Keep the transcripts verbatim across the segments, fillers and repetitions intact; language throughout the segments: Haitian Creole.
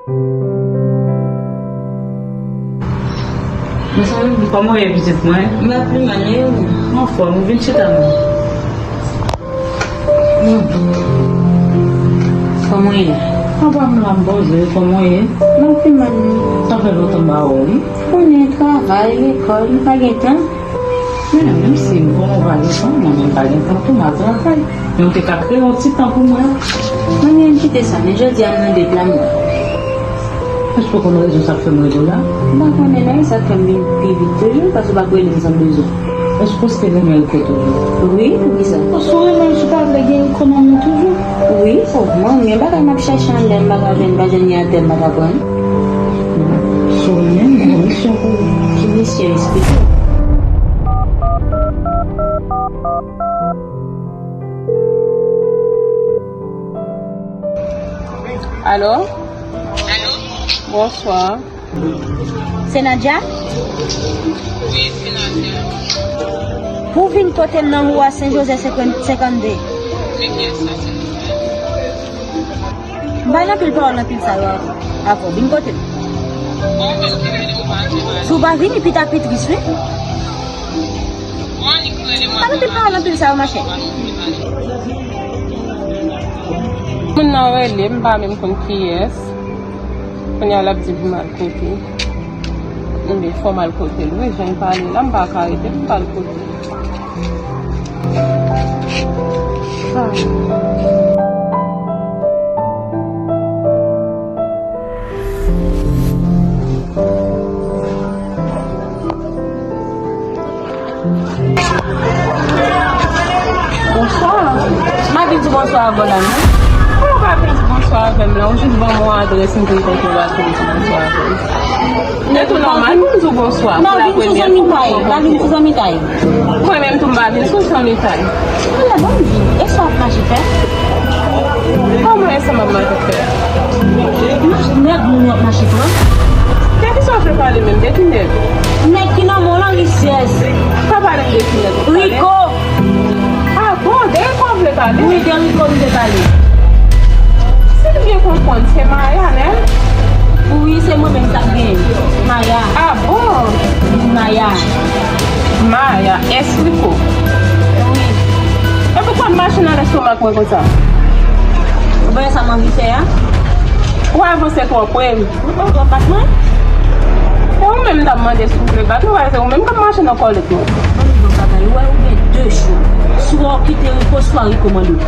Mezanmi, kòman w ye, pitit mwen? M pa pi mal, e ou? Anfòm, vin chita non. Kòman w ye? Anba m la, m poze, kòman w ye? M pa pi mal, non. Sa fè lontan m pa wè w, wi. Konnen travay, lekòl, m pa gen tan. Men, menm si m konnen w pa gen tan, mwen menm m pa gen tan tou, m al travay. Men w te ka kreye yon ti tan pou mwen. Mwen menm kite sa, men jodi a m nan det la, mwen. Èske w konn rezon sa k fè m rele w la? M pa konnen non, e sa k fè m vin pi vit toujou, paske w pa kwè li m san bezwen. Èske w te renmen Rico toujou? Wi, poukisa? Si w renmen l, si w pa vle gen Rico nan men w toujou? Wi, o, mwen, gen bagay m ap chèche anndan, m pa ka jwenn, m pa jwenn ni atè, m pa ka pran. Si w renmen l, m gen yon misyon pou ou. Ki misyon? Esplike m. Alo? Alo? Bonswa. Se Nadia? Wi, se Nadia. Pou w vin kote m nan Lwa Sen Jozèf senkannde. Men kiyès sa, silvouplè? M pa gen anpil pawòl nan pil sa yo avè w. Vin kote m. Si w pa vini, pita pi tris, wi. Pa mete pawòl anpil sa yo, machè. Moun nan rele m, m pa menm konn kiyès. Kounye a l ap di pou m al kote. Ebyen, fò m al kote l, wi, jan l pale la, m pa ka rete pou m pa al kote l. Bonswa. M ap vin di bonswa avè w la, non? Kòman w pa vin di bonswa avè m la? Ou jis ban m yon adrès, m vin kote w la pou m di bonswa avè w. Se tou nòmal pou m di w bonswa. Non, vin sou zanmitay. Pa vin sou zanmitay. Mwen menm tou m pa vin sou zanmitay. Ala, ban m di w, e sa w ap mache fè? Kòman e sa m ap mache fè? Nèg moun yo ap mache pran. De kisa w vle pale menm? De ki nèg? Nèg ki nan men w lan, risyèz. Pa pale m de ki nèg w ap pale. Rico. Ah bon, de Rico w vle pale? Wi, de Rico m vle pale. Si m byen konprann, se Maya, menm? Wi, se mwen menm sa k genyen. Maya. Ah bon? Maya. Maya, S Rico. Wi. E poukisa m mache nan lestomak mwen konsa? Ou pa wè sa m anvi fè a? Ou avanse twòp, wi. Ou pa bat mwen? E ou menm m t ap mande si w vle bat mwen, paske se ou menm k ap mache nan kòlèt mwen. Ban m di w yon bagay, ou wè, ou gen de chwa. Swa w kite Rico, swa Rico mande w.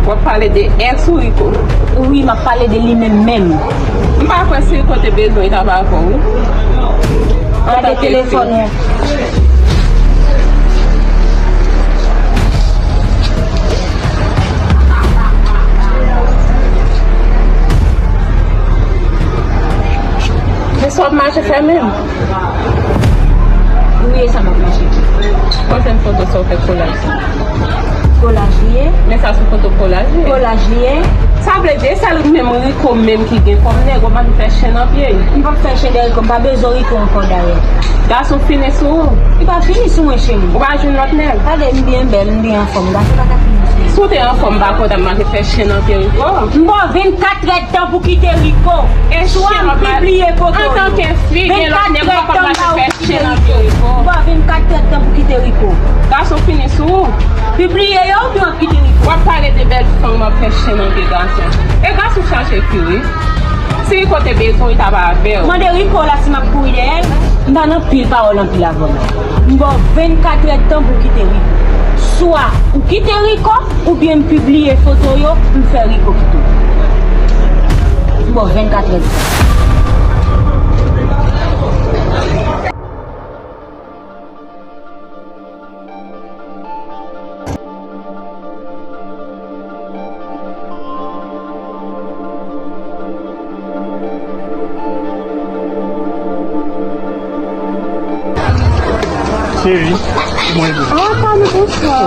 W ap pale de S ou Rico? Wi, m ap pale de li menm menm. M pa kwè si Rico te bezwen, li t ap avè w, wi. Gade telefòn ou. Men sa w ap mache fè menm? Wi, e sa m ap mache fè. Pwochèn foto sa w fè kolaj. Kolaj li ye. Men sa se foto kolaj li ye. Kolaj li ye. Sa vle di e sèl menm Rico menm ki gen kòm nèg, w ap vin fè chen nan pye l. M p ap fè chen dèyè Rico, m pa bezwen Rico ankò dayè. Gason fini sou ou. Li pa fini sou mwen, cheri. Ou pa jwenn lòt nèg. Gade, m byen bèl, m byen anfòm. Gason pa ka fini sou mwen. Si w te anfòm, m pa konn t ap mache fè chen nan pye Rico. M ba w vennkat trè tan pou kite Rico. Swa m pibliye foto yo. Antanke fi, gen lòt nèg, w ap ap mache fè chen nan pye Rico. M ba w vennkat trè tan pou kite Rico. Gason fini sou ou. Pibliye yo oubyen w ap kite Rico. W ap pale de bèl fanm, w ap fè chen nan pye gason. E gason chache fi wi. Si Rico te bezwen w, li t ap avè w. Mande Rico la si m ap kouri dèyè l. M pa nan pil pawòl anpil avè w non. M ba w vennkat trè tan pou w kite Rico. Swa ou kite Rico, oubyen m pibliye foto yo, m fè Rico kite w. M ba w vennkat trè tan. Cheri, mwen vle. Ah, Pami, bonswa.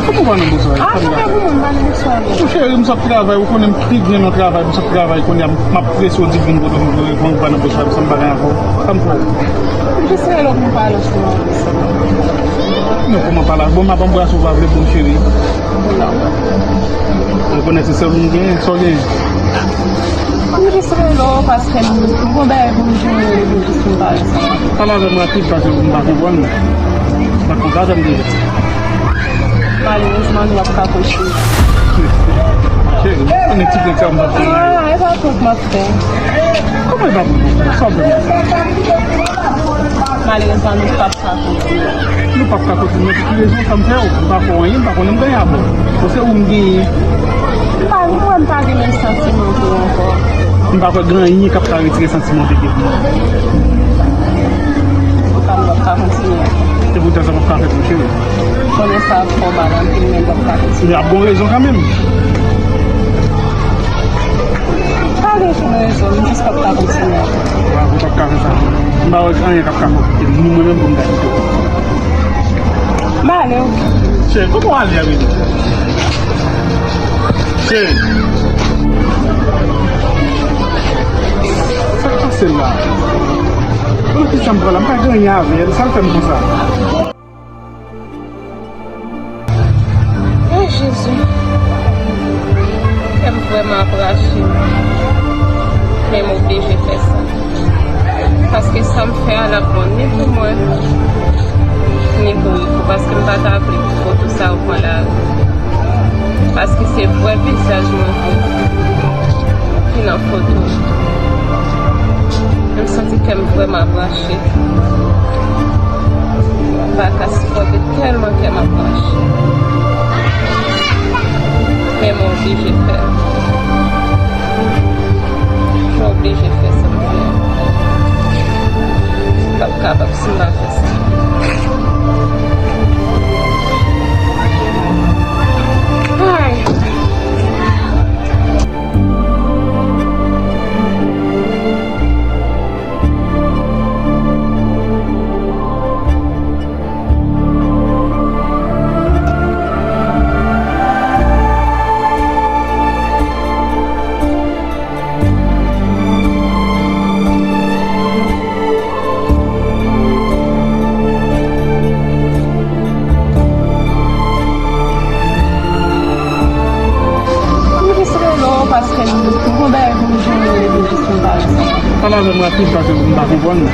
Kòman w pa nan bonswa? Ah, sa fè pou mwen, m pa nan bonswa. Cheri, m sot travay, ou konnen m pi byen nan travay, m sot travay, kounye a m ap prese w di pou m kote m vle reponn, ou pa nan bonswa, sa m pa gen avè w. Sa m fè w? M jis rele w pou m pale w sou yon bagay. Kòman pale? Bon, m ap anbrase w, ou pa vle, bon, cheri? Non. Ou rekonèt se sèl ou m genyen, sa w genyen? M jis rele w paske m, m gon bagay pou m jwenn ou, m jis vin pale sa. Pale avè m rapid paske m pa konprann. M pa konn sa fè m deja. Malerezman, nou p ap ka kontinye. Cheri, ou konnen ti nèg sa m p ap fè. Ah, e pa kont m ap fè. Kòman e pa pou mwen? Sa w vle mwen fè? Malerezman, nou p ap ka kontinye. Nou p ap ka kontinye pou ki rezon? Sa m fè w? M pa fè w anyen, m pa konnen m gen anyen avè w. Bon, se ou m genyen. M pa, m wè m pa gen menm santiman pou ou ankò. M pa kwè gen anyen k ap ka retire santiman w te gen pou mwen. Anka nou p ap ka kontinye. Se poutèt sa m ap ka fè tou, cheri. Konnen sa ap fè w mal anpil, men m p ap ka kontinye. Men ap gon rezon kanmenm. Pa gen okenn rezon, m jis p ap ka kontinye. Bravo, p ap ka fè sa. M pa wè anyen k ap ka fè w kite m, ni mwen menm pou m ta kite w. M ale, wi. Cheri, kòman w ale a, bebe? Cheri. Sa k pase la? Pou ki sa m pran la? M pa gen anyen avè l. Sa l fè m konsa? Ay, Jezi. Kè m vrèman ap rache. Men m oblije fè sa. Paske sa m fè a, l ap bon ni pou mwen, ni pou Rico. Paske m pa ta vle pou foto sa yo pran lari. Paske se vrè vizaj mwen vre ki nan foto. Men m santi kè m vrèman ap rache. M pa ka sipòte tèlman kè m ap rache. Men m oblije fè. M oblije fè sa m fè. M p ap kapab si m pa fè sa. Ay. M jis rele w paske m, m gon bagay pou m jwenn ou, epi m jis vin pale sa. Pale avè m rapid paske m pa konprann. M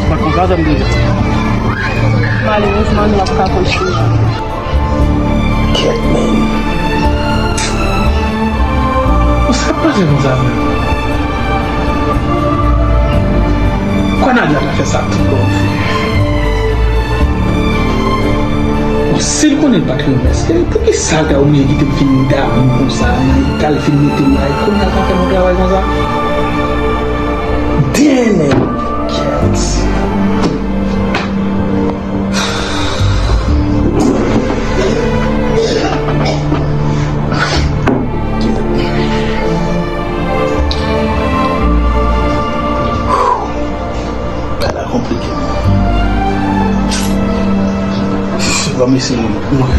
pa konn sa fè m deja. Malerezman, nou p ap ka kontinye. Kèt, men. Sa k pase konsa menm? Kwa Nadia ta fè sa tout bon fè? Bon, si l konnen l pa t renmen, se poukisa l ta oblije kite m fin damou konsa, nan eta l fin mete m la, e kounye a l ka fè m yon travay konsa? Damn it! Kèt. Bagay la konplike. Si se pa mesye nou, mwen.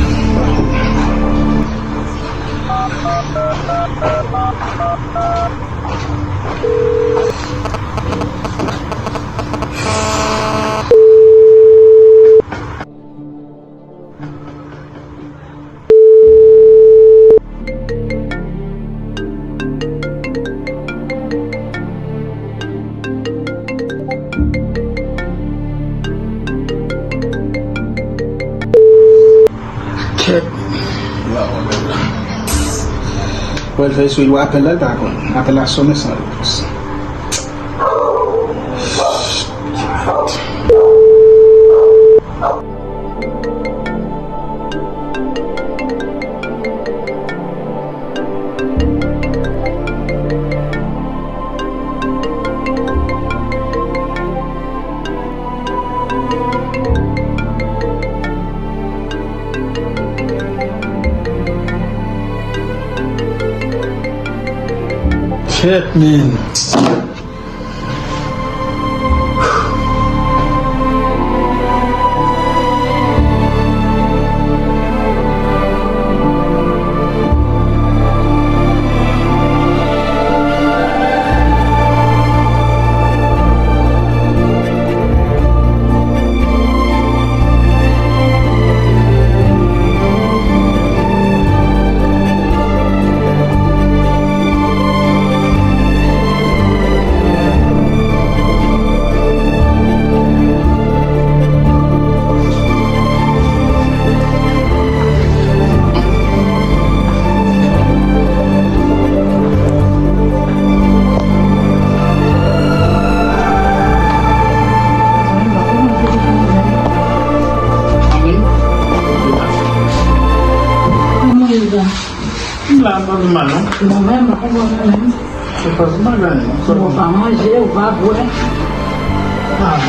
Kèt. Wè, l fè eseye apèl la, l pa konn. Apèl la sonnen san repons. Kèt, men. Mal non. Mwen menm, mwen konprann mwen menm. Se pa yon bagay non. Ou pa manje, ou pa bwè. Ah,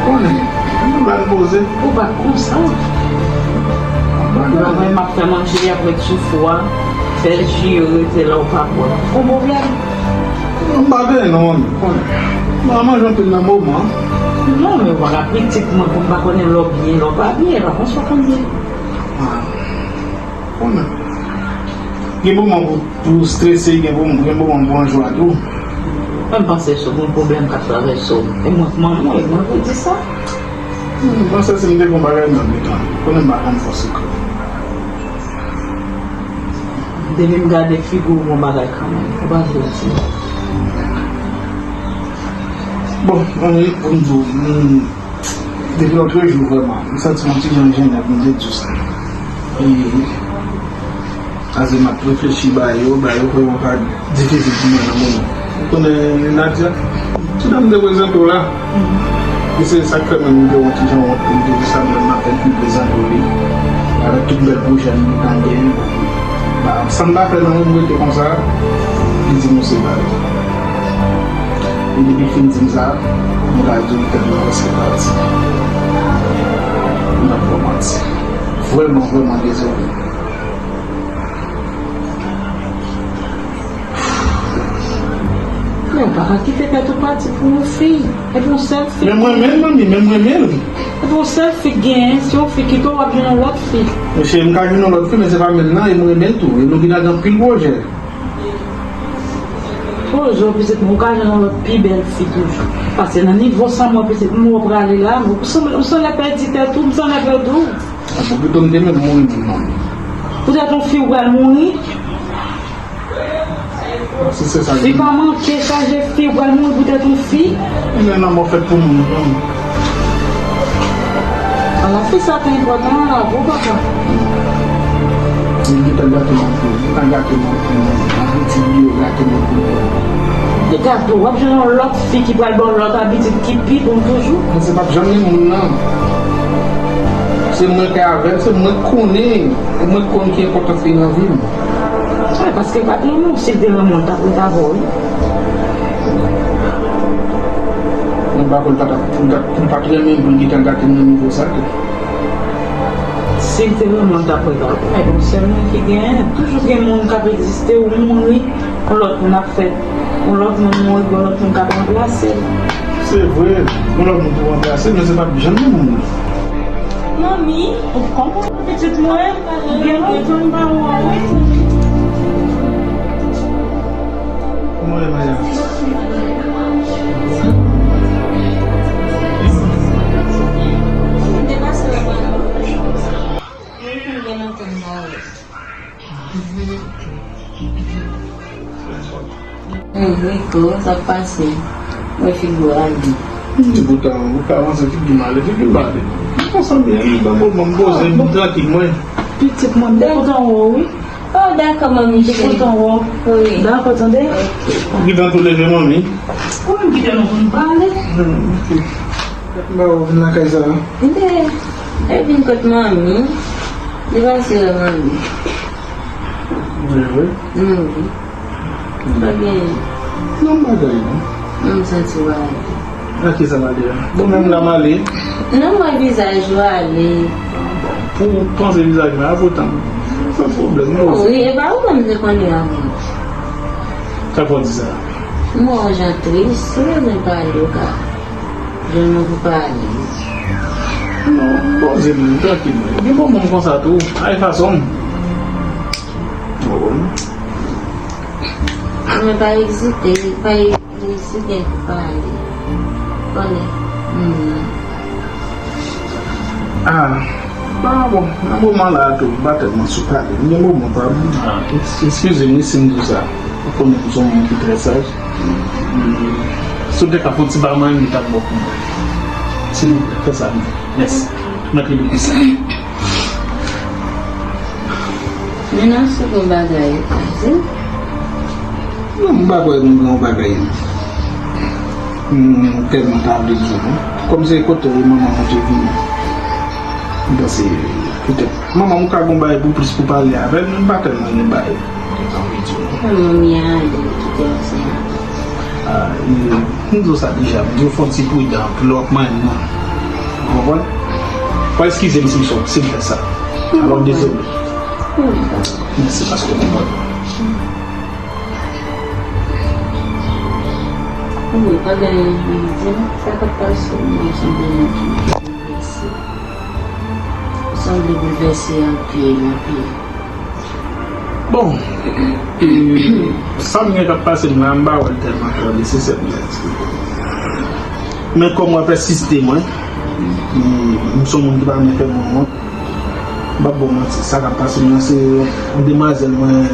konnen. Mwen mal poze. Ou pa konsa. Mwen menm ap fè manje, y ap met sou fou a. Fè ji yo rete la, ou pa bwè. Ou pwoblèm. Mwen pa gen non, mwen konnen. Mwen manje anpil nan moman. Non, men ou pa ka pitit mwen pou m pa konnen lè w byen, lè w pa byen, e pa konsa w konn ye. Ah. Konnen. Gen moman pou, pou strese, gen moman, gen moman pou anjwa tou. Mwen panse sou gon pwoblèm k ap travèse w. E mwen k manman w, e mwen pou di sa. Mwen panse si m te gon bagay nan men tan. Konnen m pa konn fò sekrè. Depi m gade figi w gon bagay kanmenm. Ou pa vle di. Bon, ann, pou m di w, m, depi lòt jou vrèman, m santi m yon ti jan jennen pou m te di w sa. E, paske m ap reflechi ba yo, ba yo vrèman pa difisil pou mwen nan moman. Ou konnen Nadia, ti dam m te prezante w la. E se sa k fè menm m te yon ti jan wont pou m te di sa, men m ap fè l pi prezante w li. Avèk tout bèl pwojè m gentan genyen. Ba, san m pa fè nan yon rete konsa, li di nou separe. E depi l fin di m sa, m ka di w tèt mwen prèske pati. M ap ba w manti. Vrèman, vrèman dezole. Men ou pa ka kite tèt ou pati pou yon fi. Epi yon sèl fi. Men mwen menm, manmi, men mwen menm. Epi yon sèl fi k genyen, si yon fi kite w, w ap jwenn yon lòt fi. Mesye, m ka jwenn yon lòt fi, men se pa menm nan, e m renmen l tou. E nou gentan gen anpil pwojè. Pwojè w pitit, men ou ka jwenn yon lòt pi bèl fi toujou. Paske nan nivo sa mwen pitit, m wè w prale la, m sanlè pèdi tèt ou, m sanlè pèdi w. Bon, pito m te menm mouri menm, manmi. Poutèt yon fi ou pral mouri? Si se sa. Fi pa manke chaje fi, ou pral mouri poutèt yon fi. Men lanmò fèt pou moun, non. Ala fi sa te enpòtan nan lavi w, papa. Li gentan gate m anpil, li gentan gate m anpil, non. Abitit li yo gate m anpil. Li gate w, w ap jwenn yon lòt fi ki pral ba w lòt abitit ki pi bon toujou. Men se p ap janm gen moun nan. Se mwen k avè l, se mwen k konnen, e mwen k konn ki enpòtans li nan vi m. Wi, paske l pa t renmen w, si l te renmen w, l t ap ret avè w, wi. Mwen pa kwè l pa t ap, pou l t ap, pou l pa t renmen m, pou l gentan gate m nan nivo sa tou. Si l te renmen w, l t ap ret avè w. Ebyen, sèl moun ki genyen, toujou gen moun k ap egziste, ou mouri, yon lòt moun ap fèt. Yon lòt moun mouri, yon lòt moun k ap ranplase l. Se vre, yon lòt moun pou ranplase l, men se p ap janm gen moun nan. Manmi, ou konprann pitit mwen? Gen lontan m pa wè w, wi. Kòman w ye, Maya? Gen lontan m pa wè w. Mwen Rico, sa k pase? Mwen figi w ale. Poutan, ou ka panse figi m ale, figi m ale. Mwen konsa m ye, wi, ban m moman m poze, m trankil mwen. Pitit mwen, m te kontan wè w, wi. Oh, dakò, manmi cheri. Kontan wè w. Wi. Dakò, tande? Ok. Ou gentan tou leve, manmi? Ou menm kite nou pou nou pale. Hmm, ok. M pa wè w vin lakay sa a. Li te, li vin kot manmi. Li pase wè manmi. Vre, vre? Hmm, wi. Pa gen. Non, bagay, non. Non, m santi w ale. A kisa m ale a? Bon, menm la m ale. Non, m wè vizaj ou ale. Pou w panse vizaj mwen a potan. San pwoblèm, non. Wi, e pa ou menm te konnen avan. Sa fè w di sa? M wè w jan tris, si w bezwen pale, w ka jwenn mwen pou pale. Non, poze m, trankil mwen. Gen moman m konsa tou. Ay fason m. Bon. Mwen pa ezite, pa ezite pou pale. Konnen. Hmm. Ah, ah, bon, nan moman la a tou, m pa tèlman sou pale. M gen moman pa m. Ah, eks-, eskize m, wi, si m di w sa. Ou konnen m se yon moun ki trè saj. Hmm. Si w te ka fè yon ti ba mwen, li t ap bon pou mwen. Si nou fè sa, mèsi. Mèt li pou sa. Men nan se bon bagay ou ka di. Non, m pa kwè nou gen yon bagay. M tèlman ta vle di w, non. Kòm se kote manman mwen te vini. M panse, petèt, manman m ka gen yon bagay pou plis pou pale avè l, men m pa tèlman gen bagay. Mwen menm, y a ale, kite w se a. Ah, e, m di w sa deja, m di w fò w ti pridan pou lè w ap manyen nan. Ou konprann? Fò w eskize m si m sòt, si m fè sa. Alò, dezole. Mèsi paske w konprann. Wi, pa gen anyen pou m di, non. Sa k ap pase, mwen sanble yon ti bouleverse. Ou sanble boulvèse anpil, anpil. Bon, e, sa m gen k ap pase m la, m pa wè l tèlman twò nesesè pou m ta eksplike w. Men kòm w ap ensiste mwen, m, m se yon moun ki pa renmen fè moun wont. M p ap ba w manti, sa k ap pase m nan, se yon demwazèl mwen,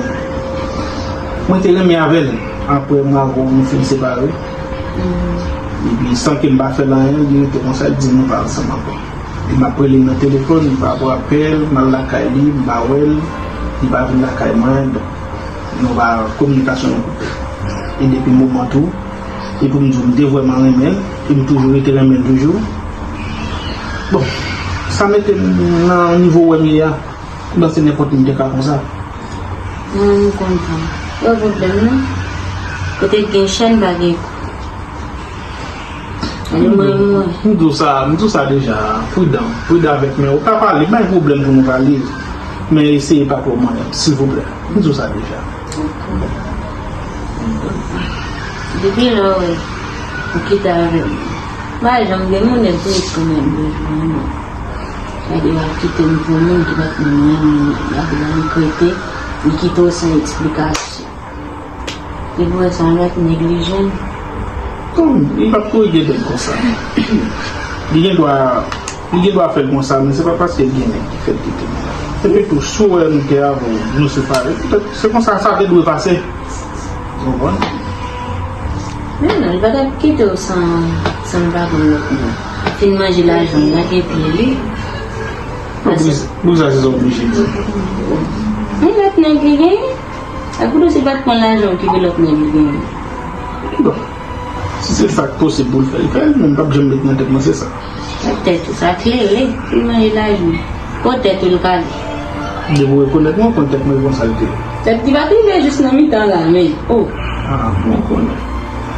mwen te renmen avè l. Apre m avè w, nou fin separe. Epi, san ke m pa fè l anyen, li rete konsa, li di nou pa ansanm ankò. E m ap rele l nan telefòn, li pa pran apèl, m al lakay li, m pa wè l, li pa vin lakay mwen, donk, nou pa, kominikasyon nou koupe. E depi moman tou, e pou m di w, m te vrèman renmen l, e m toujou rete renmen l toujou. Bon, sa mete m nan nivo w wè m ye a. Ou panse nenpòt moun te ka konsa? Mwen, m kontan. Pa pwoblèm, non. Kote k gen chèn, pa gen kou. Mwen, mwen. M di w sa, m di w sa deja. Pridan. Pridan avèk men. Ou ka pale, pa gen pwoblèm pou nou pale. Men eseye pa twò manyen, silvouplè. M di w sa deja. Depi lè w wè ou kite avè m, m pa janm gen moun, m toujou kanmenm bezwen mwen. Gade, w ap kite m pou moun ki pa t menm renmen w. Gade, w regrete, li kite w san eksplikasyon. Li pou wè se yon lòt neglijan. Non, li p ap kouri kite l konsa. Li gen dwa, li gen dwa fè l konsa, men se pa paske l gen nèg ki fè l kite l. Epi tou, si w wè nou te avè w, nou separe, poutèt se konsa sa te dwe pase. Ou konprann? Men non, li pa t ap kite w san, san l pa pran lòt moun. Fin manje lajan l, lage pye li. Poukisa se sa w oblije di? Yon lòt nèg li genyen. Ak ou di w si l pa t pran lajan w, ki pou lòt nèg li genyen? Bon, si se sa k posib pou l fè, l fè l, men m p ap janm met nan tèt mwen se sa. Sa tèt ou, sa klere, pou l manje lajan. Kot tèt ou l kale? Depi w rekonèt mwen, w konn tèt mwen e konsa l te ye. Tèt ki pa t rive jis nan mitan la, men, o. Ah, mwen konnen.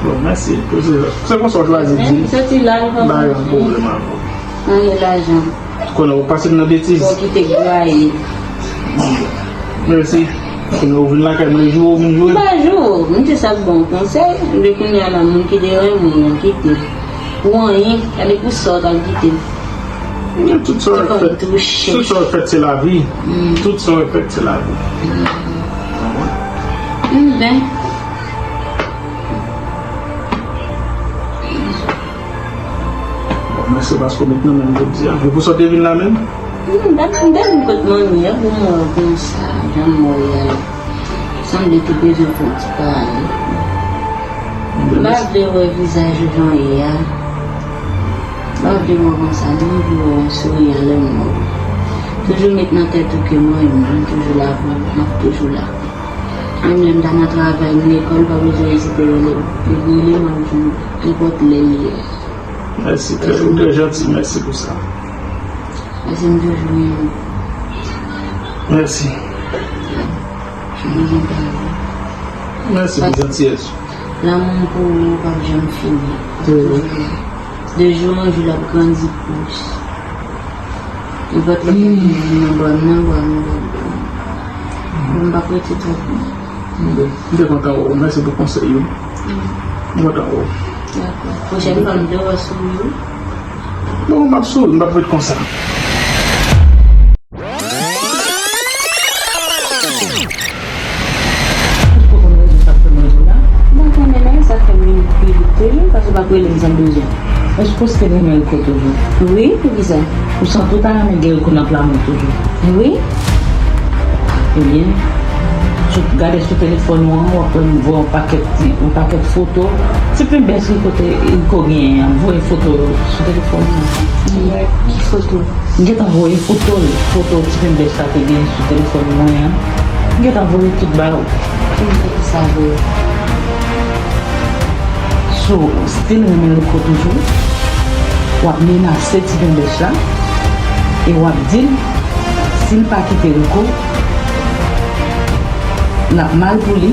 Bon, mèsi. Se, se konsa w chwazi di l. Soti la, l pa gen pwoblèm avè w. Manje lajan. Konnen w pase m nan betiz. Bon, kite gwaye. Mèsi. Konnen w vin lakay mwen, joure w vin joure m. M pa joure w, m jis ap ba w konsèy. Depi kounye a la, moun ki te renmen w, yo kite w. Pou anyen, gade pou sa w t al kite l. Men tout sa w fè, tout sa w fè, se lavi. Tout sa w fè, se lavi. M ben. Bon, mèsi paske w met nan men m jodi a. E pou sa w te vin la menm? M pa t, m te vin kot manmi a pou m wè w konsa, jan m wè w ye a. Sanble te bezwen fè yon ti pale. M pa vle wè vizaj ou jan w ye a. M pa vle wè w konsa, non, m vle wè w an souriyan lè m wè w. Toujou met nan tèt ou ke mwen, m toujou la pou ou, m ap toujou la. Menm lè m ta nan travay, m lekòl, pa bezwen ezite rele m. Rele m, m ap jwenn nenpòt lè l ye. Mèsi, trè, ou trè janti, mèsi pou sa. Mèsi, m toujou renmen w. Mèsi. M bezwen pale. Mèsi pou jantiyès ou. Lanmou m pou ou p ap janm fini. Wi. De jou an jou, l ap grandi plis. Nenpòt lè, m nan bò m nan, bò m nan, bò m nan. M p ap rete twòp non. M te kontan wè w. Mèsi pou konsèy yo. M kontan wè w. Dakò. Pwochèn fwa m te wè w, souri wi. Bon, m ap souri, m p ap ret konsa. Ou poko konn rezon sa k fè m rele w la? M pa konnen non, sa fè m vin pi vit toujou, paske w p ap rele m san bezwen. Èske w sipoze renmen Rico toujou? Wi, poukisa? Ou santi w ta renmen gen Rico nan plan ou toujou? Wi. Ebyen, sou, gade sou telefòn ou an, w ap wè m voye yon pakèt, yon pakèt foto. Ti penbèch Rico te, Rico genyen an, voye foto yo sou telefòn ou an. Ki foto? M gentan voye foto l, foto ti penbèch sa te gen sou telefòn mwen an. M gentan voye tout ba ou. Ki sa voye? So, si l renmen Rico toujou, w ap menase ti penbèch la, e w ap di l, si l pa kite Rico, L ap mal pou li,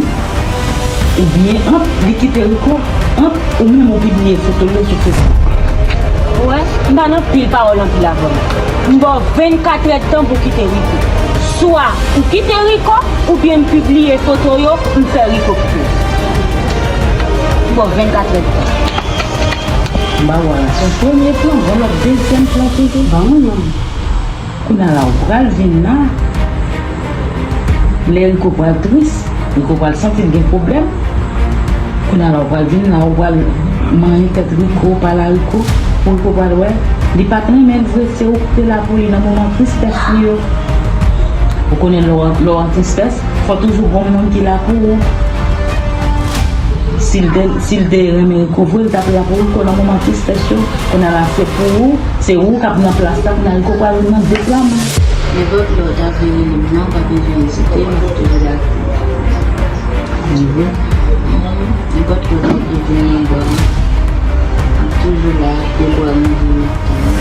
oubyen ant li kite Rico, ant ou menm ou pibliye foto yo sou Facebook. Ou wè, m pa nan pil pawòl anpil avè w. M ba w vennkat èdtan pou w kite Rico. Swa ou kite Rico, oubyen m pibliye foto yo, m fè Rico kite w. M ba w vennkat èdtan. M ba w a sou premye plan, yon lòt dezyèm plan toujou. Ban mwen non. Kounye a la, ou pral vin la. Lè Rico pral tris, Rico pral santi l gen pwoblèm. Kounye a la, ou pral vin la, ou pral manyen tèt Rico, pale a Rico. Pou Rico pral wè, li pa t renmen l vre, se ou ki te la pou li nan moman tristès li yo. Ou konnen lè w, lè w an tristès, fò toujou gon moun ki la pou ou. Si l te, si l te renmen Rico vre, l t ap la pou Rico nan moman tristès yo. Kounye a la, se pou ou, se ou k ap nan plas la, kounye a Rico pral nan deplwaman. Nenpòt lè w ta vle rele m nan, w pa bezwen ezite, m ap toujou la pou ou. Nenpòt lè w ta vle vin nan bò m, m ap toujou la, depi w ap manje nan tan.